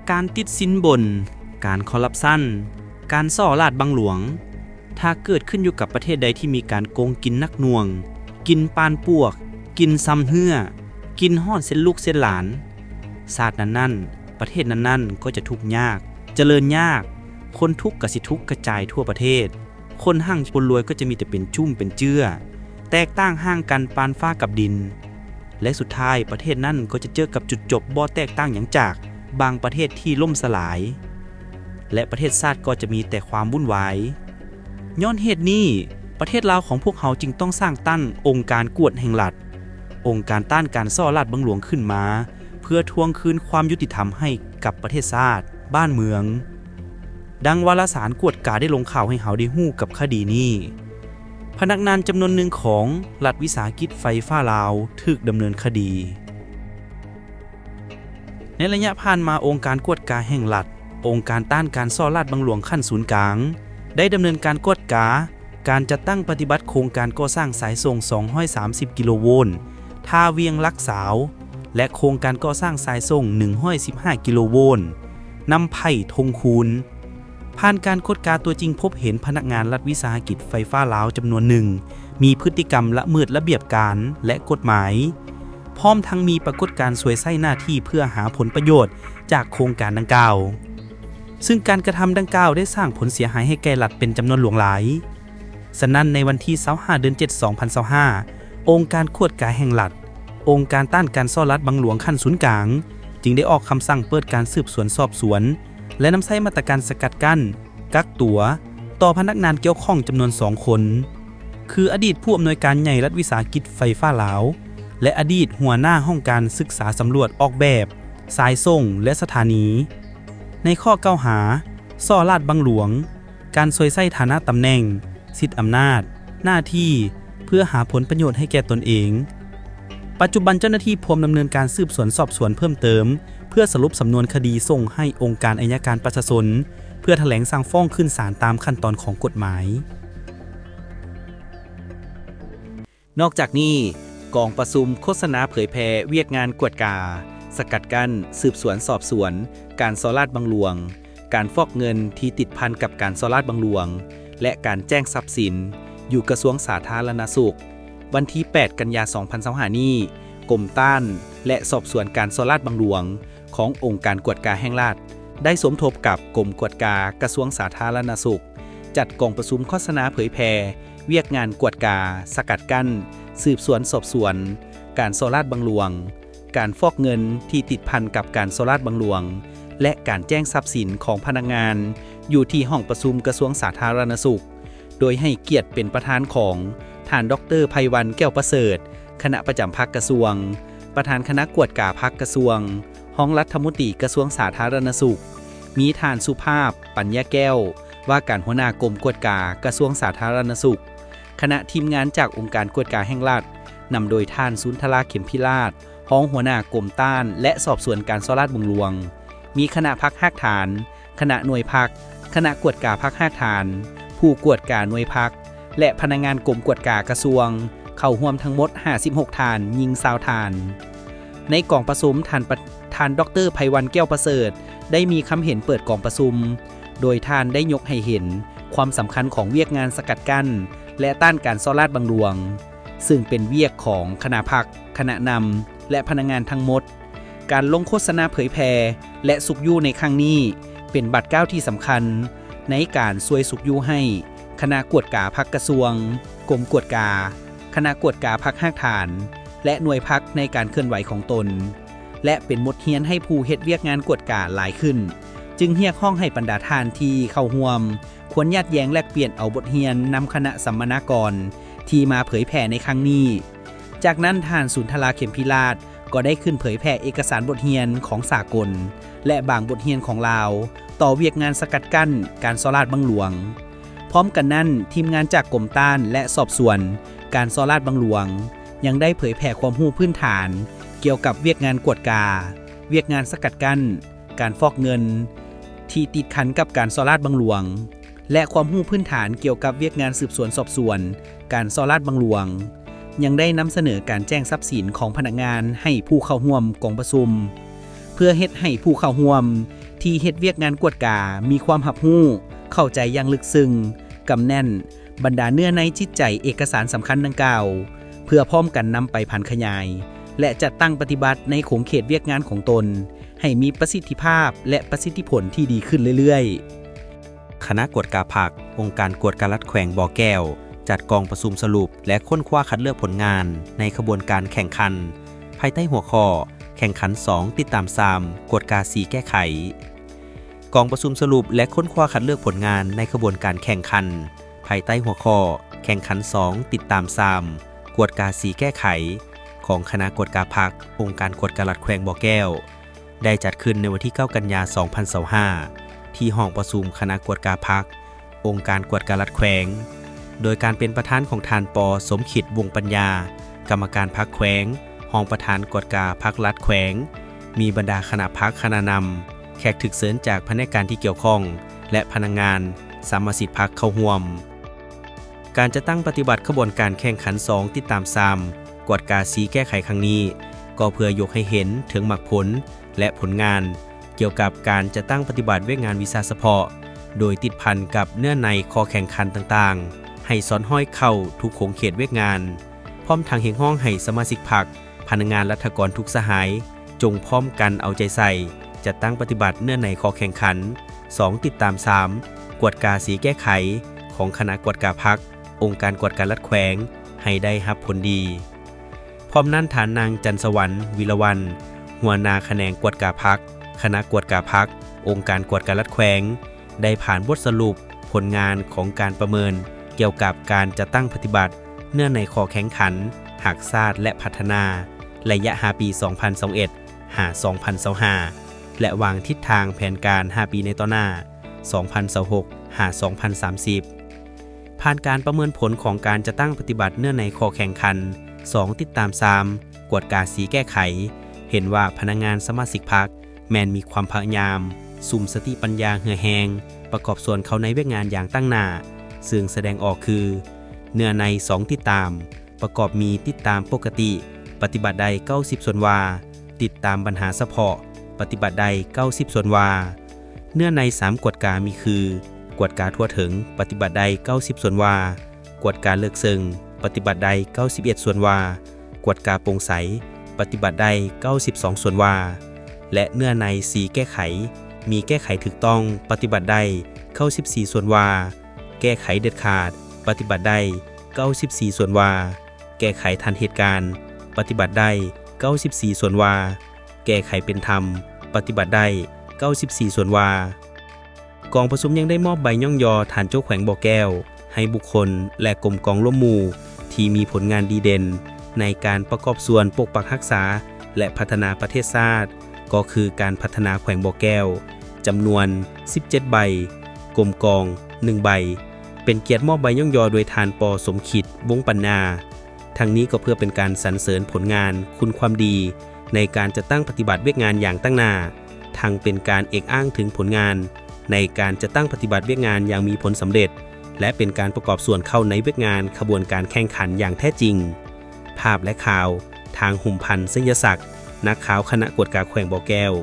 ການຕິດສິນບົນ, ການຄໍຣັບຊັນ, ການສໍ້ລາດບັງຫຼວງ, ຖ້າເກີດຂຶ້ນຢູ່ກັບປະເທດໃດທີ່ມີການໂກງກິນໜັກໜ່ວງ, ກິນປານປວກ, ກິນຊຳເຮື້ອ, ກິນຮອດເຊັ່ນລູກເຊັ່ນຫຼານ, ຊາດນັ້ນໆ, ປະເທດນັ້ນໆ ກໍຈະທຸກຍາກ, ຈະເລີນຍາກ, ຄົນທຸກກໍຊິທຸກກະຈາຍທົ່ວປະເທດ. ຄົນຮັ່ງຄົນລວຍກໍຈະມີແຕ່ເປັນຈຸ້ມເປັນເຈື້ອ, ແຕກຕ່າງຫ່າງກັນປານຟ້າກັບດິນ ແລະ ສຸດທ້າຍປະເທດນັ້ນກໍຈະເຈີກັບຈຸດຈົບບໍ່ແຕກຕ່າງຫຍັງຈາກບາງປະເທດທີ່ລົ້ມສະຫຼາຍ ແລະ ປະເທດຊາດກໍຈະມີແຕ່ຄວາມວຸ່ນວາຍ. ຍ້ອນເຫດນີ້, ປະເທດລາວຂອງພວກເຮົາຈຶ່ງຕ້ອງສ້າງຕັ້ງອົງການກວດແຫ່ງລັດ, ອົງການຕ້ານການສໍ້ລາດບັງຫຼວງຂຶ້ນມາ ເພື່ອທວງຄືນຄວາມຍຸຕິທຳໃຫ້ກັບປະເທດຊາດ, ບ້ານເມືອງ. ດັ່ງວາລະສານກວດກາໄດ້ລົງຂ່າວໃຫ້ເຮົາໄດ້ຮູ້ກັບຄະດີນີ້, ພະນັກງານຈຳນວນໜຶ່ງຂອງລັດວິສາຫະກິດໄຟຟ້າລາວຖືກດຳເນີນຄະດີ. ໃນໄລຍະຜ່ານມາ, ອົງການກວດກາແຫ່ງລັດ, ອົງການຕ້ານການສໍ້ລາດບັງຫຼວງຂັ້ນສູນກາງ ໄດ້ດຳເນີນການກວດກາ ການຈັດຕັ້ງປະຕິບັດໂຄງການກໍ່ສ້າງສາຍສົ່ງສອງຮ້ອຍສາມສິບກິໂລໂວນ ທ່າວຽງຫຼັກຊາວ ແລະ ໂຄງການກໍ່ສ້າງສາຍສົ່ງໜຶ່ງຮ້ອຍສິບຫ້າກິໂລໂວນ ນ້ຳໄຜ່ ທົ່ງຄູນ. ຜ່ານການກວດກາຕົວຈິງພົບເຫັນພະນັກງານລັດວິສາຫະກິດໄຟຟ້າລາວຈຳນວນໜຶ່ງ ມີພຶດຕິກຳລະເມີດລະບຽບການ ແລະ ກົດໝາຍ, ພ້ອມທັງມີປາກົດການສວຍໃຊ້ໜ້າທີ່ເພື່ອຫາຜົນປະໂຫຍດຈາກໂຄງການດັ່ງກ່າວ. ຊຶ່ງການກະທຳດັ່ງກ່າວໄດ້ສ້າງຜົນເສຍຫາຍໃຫ້ແກ່ລັດເປັນຈຳນວນຫຼວງຫຼາຍ. ສະນັ້ນ, ໃນວັນທີຊາວຫ້າ ເດືອນເຈັດ ສອງພັນຊາວຫ້າ, ອົງການກວດກາແຫ່ງລັດ, ອົງການຕ້ານການສໍ້ລາດບັງຫຼວງຂັ້ນສູນກາງ ຈຶ່ງໄດ້ອອກຄຳສັ່ງເປີດການສືບສວນສອບສວນ ແລະ ນຳໃຊ້ມາດຕະການສະກັດກັ້ນ, ກັກຕົວ ຕໍ່ພະນັກງານກ່ຽວຂ້ອງຈຳນວນສອງຄົນ ຄືອະດີດຜູ້ອຳນວຍການໃຫຍ່ລັດວິສາຫະກິດໄຟຟ້າລາວ ແລະ ອະດີດຫົວໜ້າຫ້ອງການສຶກສາສຳຫຼວດອອກແບບສາຍສົ່ງ ແລະ ສະຖານີ ໃນຂໍ້ກ່າວຫາ ສໍ້ລາດບັງຫຼວງ, ການສວຍໃຊ້ຖານະຕຳແໜ່ງ, ສິດອຳນາດ, ໜ້າທີ່ ເພື່ອຫາຜົນປະໂຫຍດໃຫ້ແກ່ຕົນເອງ. ປັດຈຸບັນເຈົ້າໜ້າທີ່ພວມດຳເນີນການສືບສວນສອບສວນເພີ່ມເຕີມ ເພື່ອສະຫຼຸບສຳນວນຄະດີສົ່ງໃຫ້ອົງການໄອຍະການປະຊາຊົນ ເພື່ອຖະແຫຼງສັ່ງຟ້ອງຂຶ້ນສານຕາມຂັ້ນຕອນຂອງກົດໝາຍ. ນອກຈາກນີ້, ກອງປະຊຸມໂຄສະນາເຜີຍແຜ່ວຽກງານກວດກາ, ສະກັດກັ້ນ, ສືບສວນສອບສວນ, ການສໍ້ລາດບັງຫຼວງ, ການຟອກເງິນທີ່ຕິດພັນກັບການສໍ້ລາດບັງຫຼວງ ແລະ ການແຈ້ງຊັບສິນ ຢູ່ກະຊວງສາທາລະນະສຸກ, ວັນທີແປດ ກັນຍາ ສອງພັນຊາວຫ້າ ນີ້, ກົມຕ້ານ ແລະ ສອບສວນການສໍ້ລາດບັງຫຼວງ ຂອງອົງການກວດກາແຫ່ງລັດ ໄດ້ສົມທົບກັບກົມກວດກາກະຊວງສາທາລະນະສຸກ ຈັດກອງປະຊຸມໂຄສະນາເຜີຍແຜ່ວຽກງານກວດກາ, ສະກັດກັ້ນ, ສືບສວນສອບສວນ ການສໍ້ລາດບັງຫຼວງ, ການຟອກເງິນທີ່ຕິດພັນກັບການສໍ້ລາດບັງຫຼວງ ແລະ ການແຈ້ງຊັບສິນຂອງພະນັກງານ ຢູ່ທີ່ຫ້ອງປະຊຸມກະຊວງສາທາລະນະສຸກ. ໂດຍໃຫ້ກຽດເປັນປະທານຂອງທ່ານ ດອກເຕີ ໄພວັນ ແກ້ວປະເສີດ, ຄະນະປະຈຳພັກກະຊວງ, ປະທານຄະນະກວດກາພັກກະຊວງ, ຮອງລັດຖະມົນຕີກະຊວງສາທາລະນະສຸກ, ມີທ່ານ ສຸພາບ ປັນຍາແກ້ວ, ວ່າການຫົວໜ້າກົມກວດກາກະຊວງສາທາລະນະສຸກ, ຄະນະທີມງານຈາກອົງການກວດກາແຫ່ງລັດ, ນຳໂດຍທ່ານ ສຸນທະລາ ເຂັມພິລາດ, ຮອງຫົວໜ້າກົມຕ້ານ ແລະ ສອບສວນການສໍ້ລາດບັງຫຼວງ, ມີຄະນະພັກຮາກຖານ, ຄະນະໜ່ວຍພັກ, ຄະນະກວດກາພັກຮາກຖານ, ຜູ້ກວດກາໜ່ວຍພັກ ແລະ ພະນັກງານກົມກວດກາກະຊວງ ເຂົ້າຮ່ວມທັງໝົດຫ້າສິບຫົກທ່ານ, ຍິງຊາວທ່ານ. ໃນກອງປະຊຸມ, ທ່ານປະ, ທ່ານ ດອກເຕີ ໄພວັນ ແກ້ວປະເສີດ ໄດ້ມີຄຳເຫັນເປີດກອງປະຊຸມ, ໂດຍທ່ານໄດ້ຍົກໃຫ້ເຫັນຄວາມສຳຄັນຂອງວຽກງານສະກັດກັ້ນ ແລະ ຕ້ານການສໍ້ລາດບັງຫຼວງ, ຊຶ່ງເປັນວຽກຂອງຄະນະພັກ, ຄະນະນຳ ແລະ ພະນັກງານທັງໝົດ. ການລົງໂຄສະນາເຜີຍແຜ່ ແລະ ຊຸກຍູ້ໃນຄັ້ງນີ້ ເປັນບາດກ້າວທີ່ສຳຄັນໃນການຊ່ວຍຊຸກຍູ້ໃຫ້ຄະນະກວດກາພັກກະຊວງ, ກົມກວດກາ, ຄະນະກວດກາພັກຮາກຖານ ແລະ ໜ່ວຍພັກໃນການເຄື່ອນໄຫວຂອງຕົນ ແລະ ເປັນບົດຮຽນໃຫ້ຜູ້ເຮັດວຽກງານກວດກາຫຼາຍຂຶ້ນ, ຈຶ່ງຮຽກຮ້ອງໃຫ້ບັນດາທ່ານທີ່ເຂົ້າຮ່ວມ ຄວນຍາດແຍ່ງແລກປ່ຽນເອົາບົດຮຽນນຳຄະນະສຳມະນາກອນທີ່ມາເຜີຍແຜ່ໃນຄັ້ງນີ້. ຈາກນັ້ນ, ທ່ານ ສຸນທະລາ ເຂັມພິລາດ ກໍໄດ້ຂຶ້ນເຜີຍແຜ່ເອກະສານບົດຮຽນຂອງສາກົນ ແລະ ບາງບົດຮຽນຂອງລາວ ຕໍ່ວຽກງານສະກັດກັ້ນການສໍ້ລາດບັງຫຼວງ. ພ້ອມກັນນັ້ນ, ທີມງານຈາກກົມຕ້ານ ແລະ ສອບສວນການສໍ້ລາດບັງຫຼວງ ຍັງໄດ້ເຜີຍແຜ່ຄວາມຮູ້ພື້ນຖານກ່ຽວກັບວຽກງານກວດກາ, ວຽກງານສະກັດກັ້ນ, ການຟອກເງິນທີ່ຕິດພັນກັບການສໍ້ລາດບັງຫຼວງ ແລະ ຄວາມຮູ້ພື້ນຖານກ່ຽວກັບວຽກງານສືບສວນສອບສວນການສໍ້ລາດບັງຫຼວງ, ຍັງໄດ້ນຳສະເໜີການແຈ້ງຊັບສິນຂອງພະນັກງານໃຫ້ຜູ້ເຂົ້າຮ່ວມກອງປະຊຸມ, ເພື່ອເຮັດໃຫ້ຜູ້ເຂົ້າຮ່ວມ ທີ່ເຮັດວຽກງານກວດກາ ມີຄວາມຮັບຮູ້, ເຂົ້າໃຈຢ່າງເລິກເຊິ່ງ, ກຳແໜ້ນ ບັນດາເນື້ອໃນຈິດໃຈເອກະສານສຳຄັນດັ່ງກ່າວ, ເພື່ອພ້ອມກັນນຳໄປຜັນຂະຫຍາຍ ແລະ ຈັດຕັ້ງປະຕິບັດໃນຂົງເຂດວຽກງານຂອງຕົນ ໃຫ້ມີປະສິດທິພາບ ແລະ ປະສິດທິຜົນທີ່ດີຂຶ້ນເລື້ອຍໆ. ຄະນະກວດກາພັກ, ອົງການກວດກາລັດແຂວງບໍ່ແກ້ວ ຈັດກອງປະຊຸມສະຫຼຸບ ແລະ ຄົ້ນຄວ້າຄັດເລືອກຜົນງານໃນຂະບວນການແຂ່ງຂັນ ພາຍໃຕ້ຫົວຂໍ້ ແຂ່ງຂັນສອງ ຕິດຕາມສາມ ກວດກາສີ່ ແກ້ໄຂ. ກອງປະຊຸມສະຫຼຸບ ແລະ ຄົ້ນຄວ້າຄັດເລືອກຜົນງານໃນຂະບວນການແຂ່ງຂັນ ພາຍໃຕ້ຫົວຂໍ້ ແຂ່ງຂັນສອງ ຕິດຕາມສາມ ກວດກາສີ່ ແກ້ໄຂ ຂອງຄະນະກວດກາພັກ, ອົງການກວດກາລັດແຂວງບໍ່ແກ້ວ ໄດ້ຈັດຂຶ້ນໃນວັນທີເກົ້າ ກັນຍາ ສອງພັນຊາວຫ້າ ທີ່ຫ້ອງປະຊຸມຄະນະກວດກາພັກ, ອົງການກວດກາລັດແຂວງ ໂດຍການເປັນປະທານຂອງທ່ານ ປ. ສົມຄິດ ວົງປັນຍາ ກຳມະການພັກແຂວງ, ຮອງປະທານກວດກາພັກລັດແຂວງ, ມີບັນດາຄະນະພັກຄະນະນຳ, ແຂກຖືກເຊີນຈາກພະແນກການທີ່ກ່ຽວຂ້ອງ ແລະ ພະນັກງານ, ສະມາຊິກພັກເຂົ້າຮ່ວມ. ການຈັດຕັ້ງປະຕິບັດຂະບວນການແຂ່ງຂັນສອງ ຕິດຕາມສາມ ກວດກາສີ່ ແກ້ໄຂຄັ້ງນີ້ ກໍເພື່ອຍົກໃຫ້ເຫັນເຖິງໝາກຜົນ ແລະ ຜົນງານ ກ່ຽວກັບການຈັດຕັ້ງປະຕິບັດວຽກງານວິຊາສະເພາະ ໂດຍຕິດພັນກັບເນື້ອໃນຂໍ້ແຂ່ງຂັນຕ່າງໆ ໃຫ້ສອດຫ້ອຍເຂົ້າທຸກຂົງເຂດວຽກງານ, ພ້ອມທັງຮຽກຮ້ອງໃຫ້ສະມາຊິກພັກ, ພະນັກງານລັດຖະກອນທຸກສະຫາຍ ຈົ່ງພ້ອມກັນເອົາໃຈໃສ່ ຈັດຕັ້ງປະຕິບັດເນື້ອໃນຂໍ້ແຂ່ງຂັນ ສອງ ຕິດຕາມສາມ ກວດກາສີ່ ແກ້ໄຂ ຂອງຄະນະກວດກາພັກ, ອົງການກວດກາລັດແຂວງ ໃຫ້ໄດ້ຮັບຜົນດີ. ພ້ອມນັ້ນ, ທ່ານນາງ ຈັນສະຫວັນ ວິລະວັນ ຫົວໜ້າຂະແໜງກວດກາພັກ, ຄະນະກວດກາພັກ, ອົງການກວດກາລັດແຂວງ ໄດ້ຜ່ານບົດສະຫຼຸບຜົນງານຂອງການປະເມີນກ່ຽວກັບການຈັດຕັ້ງປະຕິບັດເນື້ອໃນຂໍ້ແຂ່ງຂັນຮັກຊາດ ແລະ ພັດທະນາ ໄລຍະຫ້າປີ ສອງພັນຊາວເອັດ ຫາ ສອງພັນຊາວຫ້າ ແລະ ວາງທິດທາງແຜນການຫ້າປີໃນຕໍ່ໜ້າ ສອງພັນຊາວຫົກ ຫາ ສອງພັນສາມສິບ. ຜ່ານການປະເມີນຜົນຂອງການຈັດຕັ້ງປະຕິບັດເນື້ອໃນຂໍ້ແຂ່ງຂັນ ສອງ ຕິດຕາມສາມ ກວດກາສີ່ ແກ້ໄຂ ເຫັນວ່າພະນັກງານສະມາຊິກພັກ ແມ່ນມີຄວາມພະຍາຍາມ, ສຸມສະຕິປັນຍາເຫື່ອແຮງ ປະກອບສ່ວນເຂົ້າໃນວຽກງານຢ່າງຕັ້ງໜ້າ, ເຊິ່ງສະແດງອອກຄື ເນື້ອໃນ ສອງ ຕິດຕາມ ປະກອບມີ ຕິດຕາມປົກກະຕິ ປະຕິບັດໄດ້ ເກົ້າສິບສ່ວນວ່າ, ຕິດຕາມບັນຫາສະເພາະ ປະຕິບັດໄດ້ ເກົ້າສິບສ່ວນວ່າ. ເນື້ອໃນ ສາມ ກວດກາມີຄື ກວດກາທົ່ວເຖິງ ປະຕິບັດໄດ້ ເກົ້າສິບສ່ວນວ່າ, ກວດກາເລິກເຊິ່ງ ປະຕິບັດໄດ້ ເກົ້າສິບເອັດສ່ວນວ່າ, ກວດກາໂປ່ງໃສ ປະຕິບັດໄດ້ ເກົ້າສິບສອງສ່ວນວ່າ ແລະ ເນື້ອໃນ ສີ່ ແກ້ໄຂ ມີແກ້ໄຂຖືກຕ້ອງ ປະຕິບັດໄດ້ ເກົ້າສິບສີ່ສ່ວນວ່າ, ແກ້ໄຂເດັດຂາດ ປະຕິບັດໄດ້ ເກົ້າສິບສີ່ສ່ວນວ່າ, ແກ້ໄຂທັນເຫດການ ປະຕິບັດໄດ້ ເກົ້າສິບສີ່ສ່ວນວ່າ, ແກ້ໄຂເປັນທຳ ປະຕິບັດໄດ້ ເກົ້າສິບສີ່ສ່ວນວ່າ. ກອງປະຊຸມຍັງໄດ້ມອບໃບຍ້ອງຍໍທ່ານເຈົ້າແຂວງບໍ່ແກ້ວ ໃຫ້ບຸກຄົນ ແລະ ກົມກອງລວມໝູ່ ທີ່ມີຜົນງານດີເດັ່ນໃນການປະກອບສ່ວນປົກປັກຮັກສາ ແລະ ພັດທະນາປະເທດຊາດ ກໍຄືການພັດທະນາແຂວງບໍ່ແກ້ວ ຈຳນວນ ສິບເຈັດໃບ, ກົມກອງ ໜຶ່ງໃບ, ເປັນກຽດມອບໃບຍ້ອງຍໍໂດຍທ່ານ ປ. ສົມຄິດ ວົງປັນຍາ. ທັງນີ້ກໍເພື່ອເປັນການສັນເສີນຜົນງານ, ຄຸນຄວາມດີໃນການຈັດຕັ້ງປະຕິບັດວຽກງານຢ່າງຕັ້ງໜ້າ, ທັງເປັນການເອກອ້າງເຖິງຜົນງານໃນການຈັດຕັ້ງປະຕິບັດວຽກງານຢ່າງມີຜົນສຳເລັດ ແລະ ເປັນການປະກອບສ່ວນເຂົ້າໃນວຽກງານຂະບວນການແຂ່ງຂັນຢ່າງແທ້ຈິງ. ພາບ ແລະ ຂ່າວ ທາງ ຫຸມພັນ ໄຊຍະສັກ, ນັກຂ່າວຄະນະກວດກາແຂວງບໍ່ແກ້ວ.